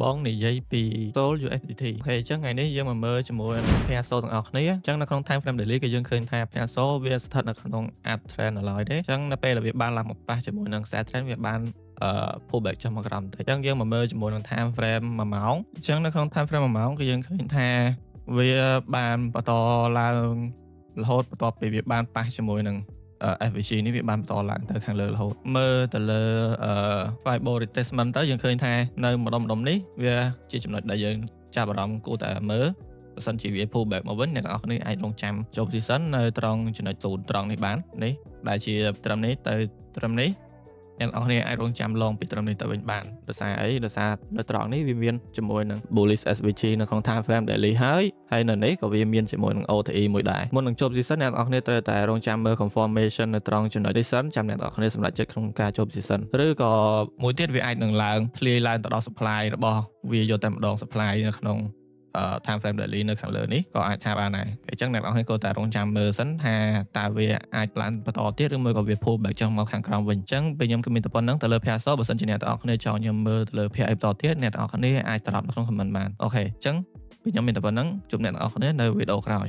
បងនិយាយពី Sol USDT OK អញ្ចឹងថ្ងៃនេះយើងមកមើលជាមួយនឹង pair Sol ទាំងអស់គ្នាអញ្ចឹងនៅក្នុង time frame daily គឺយើងឃើញថា pair Sol វាស្ថិតនៅក្នុង up trend នៅឡើយទេអញ្ចឹងនៅពេលដែលវាបានឡើងមកប៉ះជាមួយនឹង sell trend វាបានអឺ pull back ចុះមកក្រោមបន្តិចអញ្ចឹងយើងមកមើលជាមួយនឹង time frame 1ម៉ោងអញ្ចឹងនៅក្នុង time frame 1ម៉ោងគឺយើងឃើញថាវាបានបន្តឡើងរហូតបន្ទាប់ពីវាបានប៉ះជាមួយនឹង FVG នេះវាបានបន្តឡើងទៅខាងលើរហូតមើលទៅលើ Fibo retracement ទៅយើងឃើញថានៅម្ដុំម្ដុំនេះវាជាចំណុចដែលយើងចាប់អារម្មណ៍គួរតែមើលបើសិនជាវា pull back មកវិញអ្នកទាំងអស់គ្នាអាចរងចាំចូល position នៅត្រង់ចំណុច0ត្រង់នេះបាននេះដែលជាត្រឹមនេះទៅត្រឹមនេះអ្នកទាំងអស់គ្នាអាចរងចាំ long ពីត្រឹមនេះទៅវិញបានដោយសារអីដោយសារនៅត្រង់នេះវាមានជាមួយនឹង bullish FVG នៅក្នុង time frame daily ហើយហើយនៅនេះក៏វាមានជាមួយនឹង OTE មួយដែរមុននឹងចូល position អ្នកទាំងអស់គ្នាត្រូវតែរងចាំមើល confirmation នៅត្រង់ចំណុចនេះសិនចាំអ្នកទាំងអស់គ្នាសម្រេចចិត្តក្នុងការចូល position ឬក៏មួយទៀតវាអាចនឹងឡើងធ្លាយឡើងទៅដល់ supply របស់វាយកតែម្ដង supply នៅក្នុង time frame daily នៅខាងលើនេះក៏អាចថាបានដែរអញ្ចឹងអ្នកទាំងអស់គ្នាគួរតែរងចាំមើលសិនថាតើវាអាចឡើងបន្តទៀតឬមួយក៏វា pull back ចុះមកខាងក្រោមវិញអញ្ចឹងពេលខ្ញុំគឺមានតែប៉ុណ្្នឹងទៅលើ pair Sol បើសិនជាអ្នកទាំងអស់គ្នាចង់ខ្ញុំមើលទៅលើ pair អីបន្តទៀតអ្នកទាំងអស់គ្នាអាច drop នៅក្នុង comment បាន OK អញ្ចឹងពេលខ្ញុំមានតែប៉ុណ្្នឹងជួបអ្នកទាំងអស់គ្នានៅវីដេអូក្រោយ។